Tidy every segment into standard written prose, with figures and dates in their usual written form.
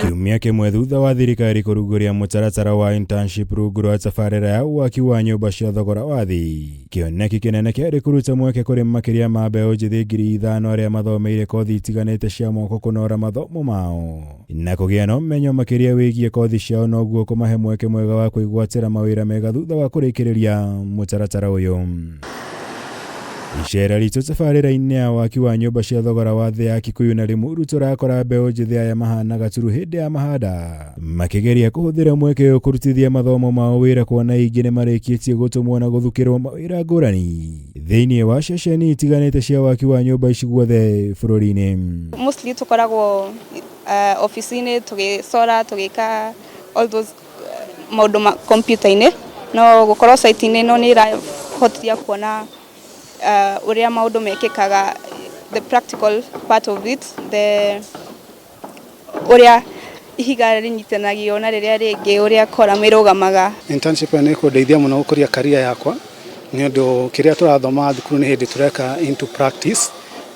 Kiumia kĩmwe thutha wa thirikari kũrugũria mũtaratara wa internship rungu rwa tabarĩra ya waki wa nyũmba cia thogora wa thĩ, kĩoneki kĩnene kĩarĩ kũruta mweke kũrĩ makĩria ma mbeũ njĩthĩ 5,000 arĩa mathomeire kothi itiganĩte cia moko kũnora mathomo mao na kũgĩa na ũmenyo makĩria wĩgiĩ kothi ciao, noguo kũmahe mweke mwega wa kwĩgwatĩra mawĩra mega thutha wa kũrĩkĩrĩria mũtaratara ũyũ. Icera ritũ tabarĩra-inĩ ya waki wa nyũmba cia thogora wa thĩ ya Kikuyu na Limuru, tũrakora mbeũ njĩthĩ aya mahana gaturu hĩndĩ ya mahanda makĩgeria kũhũthĩra mweke ũyũ kũrutithia mathomo mao wĩra, kuona aingĩ nĩ marĩkĩtie gũtũmwo na gũthukĩrwo mawĩra ngũrani thĩinĩ wa ceceni itiganĩte cia waki wa nyũmba ici guothe bũrũri-inĩ. Mostly tũkoragwo ofici-inĩ tũgĩcora, tũgĩka all those maũndũ ma computer-inĩ, no gũkorwo site-inĩ ĩno nĩ ĩrahotithia kuona ũrĩa maũndũ mekĩkaga, the practical part of it, the ũrĩa ihiga rĩnyitanagio na rĩrĩa rĩngĩ, ũrĩa column ĩrũgamaga. Internship ĩno nĩ ĩkũndeithia mũno gũkũria career yakwa, nĩ ũndũ kĩrĩa tũrathoma thukuru nĩ hĩndĩ tũreka into practice,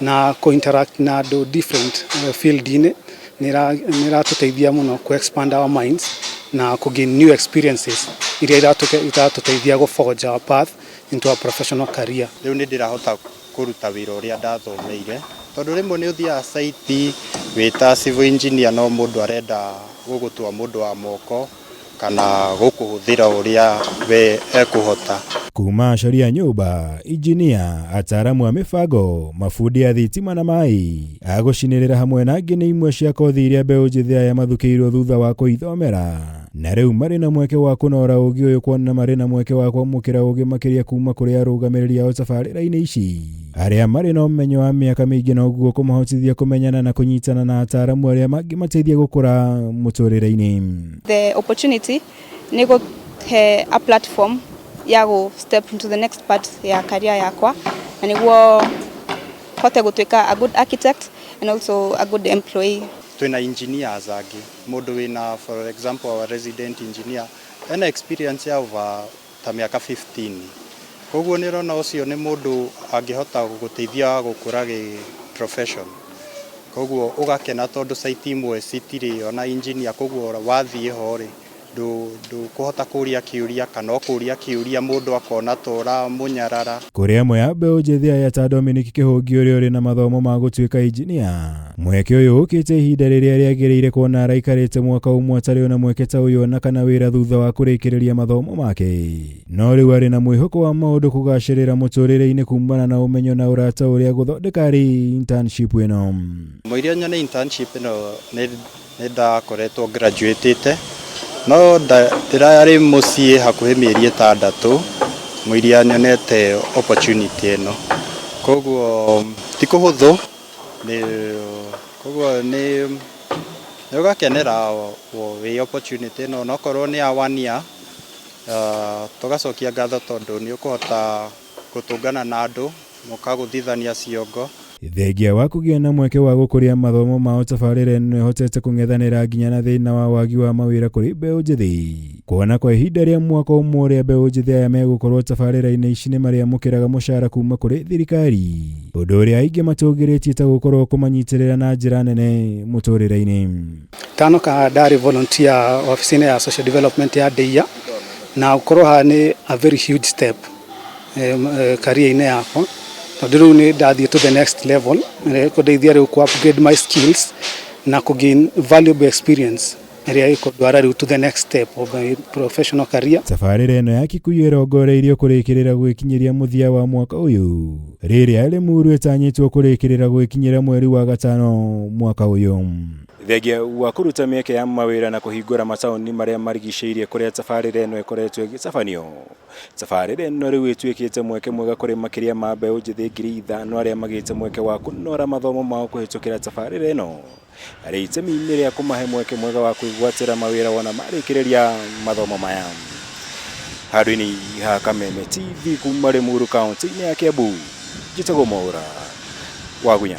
na kũ interact na andũ different field-inĩ nĩ ĩratũteithia mũno kũ expand our minds na kũ gain new experiences iria iratũteithia gũ forge our path into a professional career. Rĩu nĩ ndĩrahota kũruta wĩra ũrĩa ndathomeire, tondũ rĩmwe nĩ ũthiaga site wĩ ta civil engineer, no mũndũ arenda gũgũtua mũndũ wa moko kana gũkũhũthĩra ũrĩa we ekũhota. Kuma acori a nyũmba, injinia, ataaramu a mĩbango, mabundi a thitima na maĩ, agũcinĩrĩra hamwe na angĩ nĩ imwe cia kothi iria mbeũ njĩthĩ aya mathukĩirwo thutha wa kũithomera, na rĩu marĩ na mweke wa kũnora ũgĩ ũyũ, kuona marĩ na mweke wa kwamũkĩra ũgĩ makĩria kuma kũrĩ arũgamĩrĩri ao tabarĩra-inĩ ici arĩa marĩ na ũmenyo wa mĩaka mĩingĩ, noguo kũmahotithia kũmenyana na kũnyitana na ataaramu arĩa mangĩmateithia gũkũra mũtũrĩre-inĩ. The opportunity nĩ gũhe a platform ya gũ step into the next part ya career yakwa, na nĩguo hote gũtuĩka a good architect and also a good employee. Twĩna engineers angĩ, mũndũ wĩna, for example, our resident engineer ena experience ya over ta mĩaka 15. Koguo nĩ ũrona ũcio nĩ mũndũ angĩhota gũgũteithia gũkũra gĩ profession. Koguo ũgakena tondũ site imwe citirĩ ona engineer, koguo wathiĩ ho rĩ, ndũkũhota kũria kĩũria, kana ũkũria kĩũria mũndũ akona ta ũramũnyarara. Kũrĩ amwe a mbeũ njĩthĩ aya ta Dominic Kĩhũngi, ũrĩa ũrĩ na mathomo ma gũtuĩka injinia, mweke ũyũ ũkĩte ihinda rĩrĩa rĩagĩrĩire, kuona araikarĩte mwaka ũmwe atarĩ ona mweke ta ũyũ ona kana wĩra thutha wa kũrĩkĩrĩria mathomo make, no rĩu arĩ na mwĩhoko wa maũndũ kũgacĩrĩra mũtũrĩre-inĩ kumana na ũmenyo na ũrata ũrĩa gũthondeka arĩ internship ĩno. Mũiria nyone internship ĩno, nĩ ndakoretwo graduatĩte, no ndĩrarĩ mũciĩ hakuhĩ mĩeri 6 mũiria nyonete opportunity ĩno. Koguo ti kũhũthũ, nĩ koguo nĩ ũgakenera wĩ opportunity ĩno, onokorwo nĩ ya one year, tũgacokia ngatho tondũ nĩ ũkũhota gũtũngana na andũ mũkagũthithania ciongo. Thengia wa kũgĩa na mweke wa gũkũria mathomo mao, tabarĩra ĩno ĩhotete kũng'ethanĩra nginya na thĩna wa wagi wa mawĩra kũrĩ mbeũ njĩthĩ, kuona kwa ihinda rĩa mwaka ũmwe ũrĩa mbeũ njĩthĩ aya megũkorwo tabarĩra-inĩ ici nĩ marĩamũkĩraga mũcara kuma kũrĩ thirikari, ũndũ ũrĩa aingĩ matũgĩrĩtie ta gũkorwo kũmanyitĩrĩra na njĩra nene mũtũrĩre-inĩ. Tanoka ndarĩ volunteer ofici-inĩ ya social development ya Ndeia, na gũkorwo haha nĩ a very huge step career-inĩ yakwa, tondũ rĩu nĩ ndathiĩ to the next level, kũndeithia rĩu kũ upgrade my skills na kũ gain valuable experience ĩrĩa ĩkũndwara rĩu to the next step of my professional career. Tabarĩra ĩno ya Kikuyu ĩrongoreirio kũrĩkĩrĩra gwĩkinyĩria mũthia wa mwaka ũyũ, rĩrĩa Limuru ĩtanyĩtwo kũrĩkĩrĩra gwĩkinyĩra mweri wa gatano mwaka ũyũ. Thengia wa kũruta mĩeke ya mawĩra na kũhingũra mataũni marĩa marigicĩirie kũrĩa tabarĩra ĩno ĩkoretwo ĩgĩtabanio, tabarĩra ĩno rĩu ĩtuĩkĩte mweke mwega kũrĩ makĩria ma mbeũ njĩthĩ 5,000 arĩa magĩte mweke wa kũnora mathomo mao kũhĩtũkĩra tabarĩra ĩno, arĩ itemi-inĩ rĩa kũmahe mweke mwega wa kwĩgwatĩra mawĩra wona marĩkĩrĩria mathomo maya. Handũ-inĩ ha Kameme TV kuma Limuru, kaunti-inĩ ya Kiambu, njĩtagwo Mwaũra Wagunya.